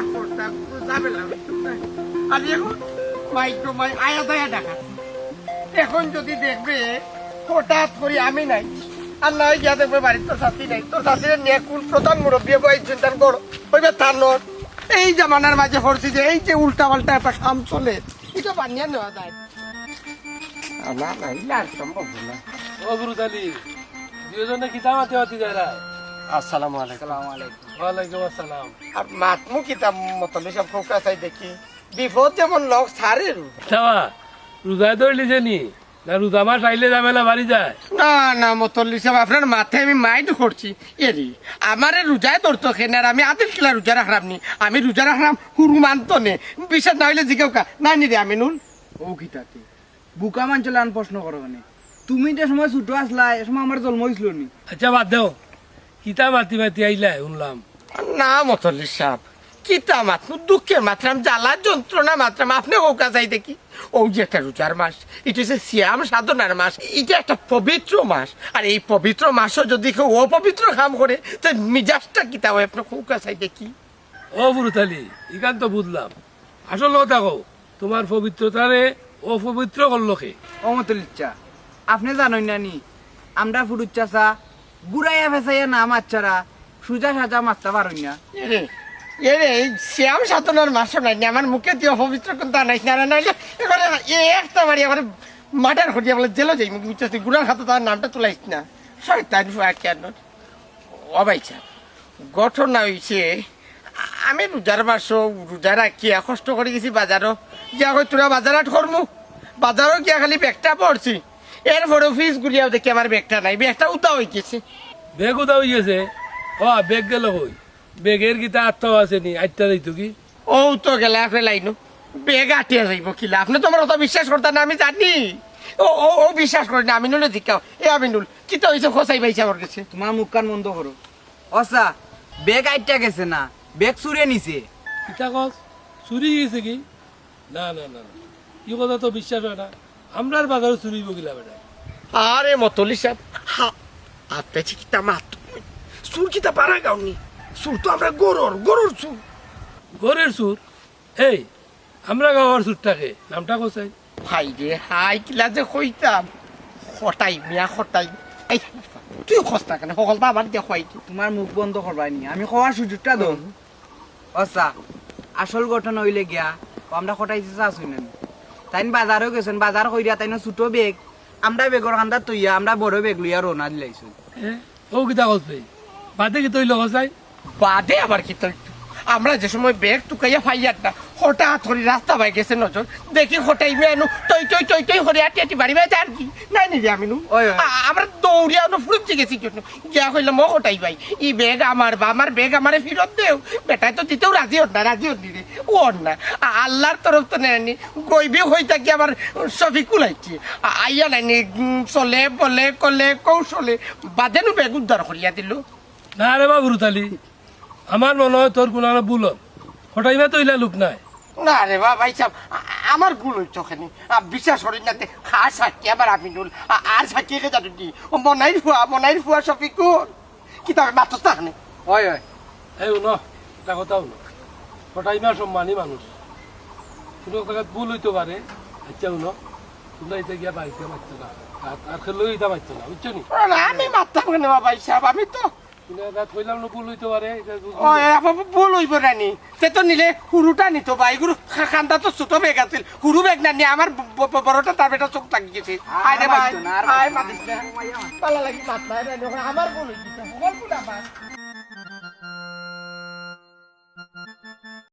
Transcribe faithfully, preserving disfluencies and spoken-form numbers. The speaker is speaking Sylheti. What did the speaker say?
করতাম, তো ঝামেলা হইতো না। আর এখন মাইক তো মাই আয়া দায়া ডাকা। এখন যদি দেখবে হঠাৎ করি আমি নাই, আর নাই গিয়া দেখবে বাড়িত তোর সাথী নাই, তোর সাথীরে নিয়া কোন প্রধান মুরব্বী বই চিন্তান করো, ওইবার তার নর। এই জামানার মাঝে পড়ছি যে এই যে উল্টা পাল্টা একটা কাম চলে, এটা বানিয়ে নেওয়া যায়। না, না, ইলা আর সম্ভব না। ও গুরু তালি, দুইজনে কিতা মাতি মাতি যারা? আসসালামু আলাইকুম। আসসালামু আলাইকুম। ওয়ালাইকুম আসসালাম। আর মাতমু কিতা মতলি সব খোকা চাই দেখি। বিপদ যেমন লোক সারে রু। তাবা, রোজায় ধরলি যে নি? না, রোজা মাস আইলে ঝামেলা বাড়ি যায়? না, না, মতলি সাহেব, আপনার মাথায় আমি মাইন্ড করছি। এরি, আমারে রোজায় ধরতো কেন? আর আমি আদিল কিলা রোজা রাখলাম নি? আমি রোজা রাখলাম হুরু মানতো নে। বিশ্বাস না হইলে জিজ্ঞাসা না নি রে আমিনুল। ও কিতাতে? বুকা মানছে লান প্রশ্ন করো কেনে? তুমি যে সময় ছোট আসলা, এ সময় আমার জন্ম হইছিল নি। আচ্ছা, বাদ দেও। কিতা মাতি মাতি আইলা, শুনলাম। না, মতলি সাহেব, কিতা মাতমু? দুঃখের মাতরাম, জ্বালা যন্ত্রণা মাতরাম। আপনি খোকা চাই দেখি। ও যে একটা রোজার মাস, এটা হচ্ছে সিয়াম সাধনার মাস, এটা একটা পবিত্র মাস। আর এই পবিত্র মাসও যদি কেউ অপবিত্র কাম করে, তো মিজাজটা কিতা হয়? আপনি খোকা চাই দেখি। ও ফুরুতালি, ইখান তো বুঝলাম। আসল কথা কও, তোমার পবিত্রতারে অপবিত্র করলো কে? ও মতলিচ্ছা, আপনি জানইন না নি? আমরা ফুরুচ্চা চা, ঘুরাইয়া ফেসাইয়া না মাতছাড়া, সুজা সাজা মাততা পারইন না। এরে, এরে, এই শ্যাম সাধনার মাসও নাই নি, আমার মুখে তুই অপবিত্র কোনটা আনাইস না, না, নাইলে এবারে এ একটা মারি এবারে মার্ডার করিয়া বলে জেলও যাই, মুখ বুঝছস তুই, গুড়ার হাতে তার নামটা তুলাইস না। শয়তান ফুয়া কেন? ও ভাই সাহেব, ঘটনা হইছে, আ-, আমি রোজার মাসও রোজা রাখিয়া কষ্ট করে গেছি বাজারও। গিয়া কই, "তোরা বাজার হাট করমু?" বাজারও গিয়া খালি ব্যাগটা পড়ছি। এরপরে অফিস ঘুরিয়াও দেখি আমার ব্যাগটা নাই, ব্যাগটা উদা হয়ে গেছে। ব্যাগ উদা হয়ে গেছে? ও, ব্যাগ গেল কই? ব্যাগের কিতা আত্মাও আছে নি? আটটা যাইতো কি? ও তো গেলে আপনি লাইনো। ব্যাগ আটিয়া যাইব কিলা? আপনি তো আমার কথা বিশ্বাস করতেন না, আমি জানি। ও, ও, ও বিশ্বাস করে না, আমিনুলে জিকাও। এ আমিনুল, কিতা হইছে খোসাই ভাই সাহেবের গেছে? তোমার মুখ কান বন্ধ করো। অসা, ব্যাগ আইট্টা গেছে না, ব্যাগ চুরে নিছে। কিতা কস? চুরি গেছে কি? না, না, না, না। ই কথা তো বিশ্বাস হয় না। আমরার বাজারও চুরি হইব কিলা বেটা? আরে মতলি সাহেব, হা, আপনি যে কিতা মাত, চুর কিতা পারা গাওনি? চুর তো আমরা গরুর, গরুর চুর। গরুর চুর? এই, আমরা গাওয়ার চুরটাকে, নামটা কোথায়? হাই রে, হাই, কিলা যে কইতাম। খটাই, মিয়া খটাই। এই, তুই খস না কেন? হকলতা আবার দিয়া খোয়াই কি? তোমার মুখ বন্ধ করবাই নি, আমি কওয়ার সুযোগটা দাও। হুম। আচ্ছা, আসল ঘটনা হইলে গিয়া, ও আমরা খটাই চাচা আছইন না নি? তাইন বাজারও গেছেন, বাজার কইরা তাইন ছোট ব্যাগ, আমরা ব্যাগর কান্দাত তইয়া, আমরা বড় ব্যাগ লইয়া রওনা দিলাইছইন। এ, ও কিতা কস বে? বাদে কিতা হইল কস ভাই? বাদে আবার কিতা হইল? আমরা যে সময় ব্যাগ তুকাইয়া ফাইয়ার না, হঠাৎ করে রাস্তা বাই গেছে নজর, দেখি খটাই মিয়া এনো টই টই টই টই করে আটি আটি বাড়ি বাই যার কি? নাই নি রে আমিনু? ওই, ওই। আ-, আমরা দৌড়িয়া অনো ফুরুত গেছি কেন? গিয়া কইলাম, "ও খটাই ভাই, ই ব্যাগ আমার বা আমার ব্যাগ আমারে ফিরত দেও।" বেটায় তো দিতেও রাজি হন না, রাজি হন নি রে, ও হন না। আ-, আল্লাহর তরফ তো নেয়নি, গইবি হই থাকি আমার শফিকুল আইছে। আ-, আইয়া নাইনি, উম, চলে বলে কলে কৌশলে বাদেনু ব্যাগ উদ্ধার করিয়া দিল। না রে বাবু রুতালি, আমার মনে হয় তোর কোনো একটা ভুল হল। খটাইমা তো ইলা লোক নাই। না রে বা-, ভাই সাহেব, আ-, আমার ভুল হইতো কেনে। আ, বিশ্বাস করি না তে, খা সাক্ষী আবার আমিনুল, আ-, আর সাক্ষী কে জানো কি? ও মনাইর ফুয়া, মনাইর ফুয়া শফিকুল। কিতা মাতস না কেনে? ওই, ওই। এই হুনো, একটা কথা হুনো। খটাইমা সম্মানী মানুষ। কোনো জায়গাত ভুল হইতে পারে। আচ্ছা হুনো, তোমরা এটা গিয়া বাড়িতে মারতো না। আর, আর খেলেও এটা মারতো না, বুঝছো নি? না, আমি মারতাম কেনে বা ভাই সাহেব? আমি তো কোনো জায়গাত কইলাম না ভুল হইতে পারে, এটা বুঝো। ও, এ, আপা, ভুল হইব না নি? তে তো নিলে হুরুটা নিত বা, এগুলো খা-, খান্দা তো ছোট ব্যাগ আছিল, হুরু ব্যাগ না নিয়ে আমার ব-, ব-, ব-, বড়টা তার বেটা চোখ তাকিয়ে গেছে। আর আয় রে ভাই, মারতো না, আর আয় মারতো না। মাতিস না। ভালো লাগি মাত না, আয় রে, আমার ভুল হইছে, আমার ভুল আমার।